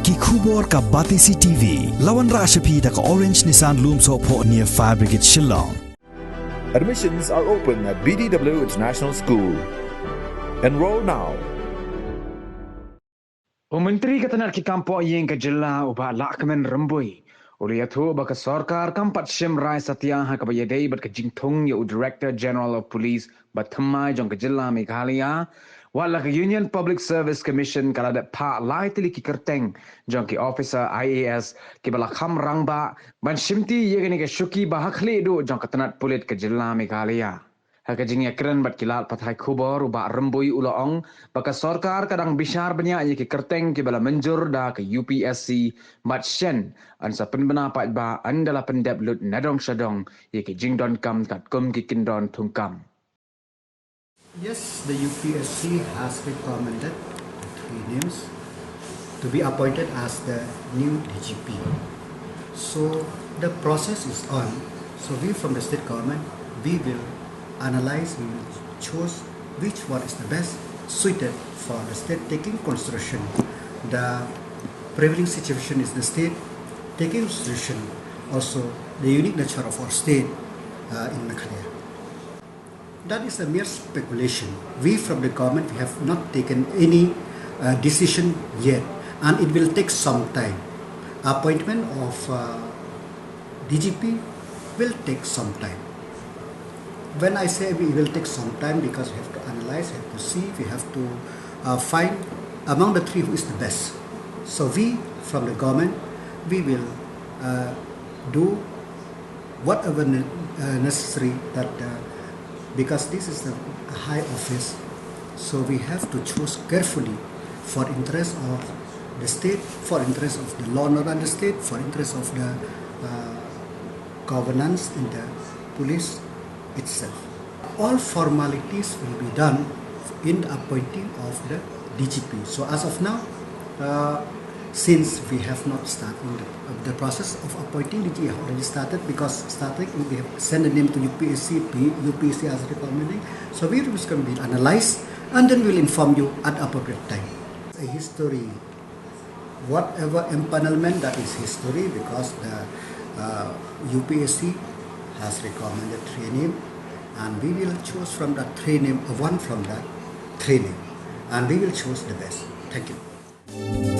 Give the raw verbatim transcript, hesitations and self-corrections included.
Ki khubor ka Batesi T V. La wanrah sha phi da ka Orange Nissan Lumsohphoh near Fire Brigade Shillong. Admissions are open at B D W International School. Enroll now. U Myntri ka tnat ki kam poh ïing ka jylla u Bah Lahkmen Rymbui u la ïathuh ba ka sorkar kam pat shim rai satia ha kaba ïadei bad ka jingthung ïa u Director General of Police ba thymmai jong ka jylla Meghalaya, wat la ka Union Public Service Commission ka la dep phah lai tylli ki kyrteng jong ki officer I A S kiba la kham rangbah ban shimti ïa kane ka shuki ba ha khlieh duh jong ka tnat pulit ka jylla Meghalaya. Ha ka jingïakren bad ki lad pathai khubor u Bah Rymbui u la ong ba ka sorkar ka dang bishar bniah ïa ki kyrteng kiba la mynjur da ka U P S C bad shen, yn sa pynbna paidbah ynda la pyndep lut na dong sha dong ïa ki jingdonkam katkum ki kyndon thungkam. Yes, the U P S C has recommended three names to be appointed as the new D G P. So the process is on. So we from the state government, we will analyze, we will choose which one is the best suited for the state, taking consideration the prevailing situation is the state, taking consideration also the unique nature of our state uh, in Meghalaya. That is a mere speculation. We from the government, we have not taken any uh, decision yet, and it will take some time. Appointment of uh, D G P will take some time. When I say we will take some time, because we have to analyze, have to see, we have to uh, find among the three who is the best. So we from the government, we will uh, do whatever ne- uh, necessary that uh, because this is a high office, so we have to choose carefully for interest of the state, for interest of the law and order in the state, for interest of the uh, governance in the police itself. All formalities will be done in the appointing of the D G P. So as of now, uh, since we have not started the, the process of appointing D G P have already started because starting we have sent a name to U P S C, P- U P S C has recommending. So we will be analyzed and then we'll inform you at appropriate time. A history, whatever empanelment, that is history because the uh, U P S C has recommended three name, and we will choose from that three name, uh, one from that three name, and we will choose the best. Thank you.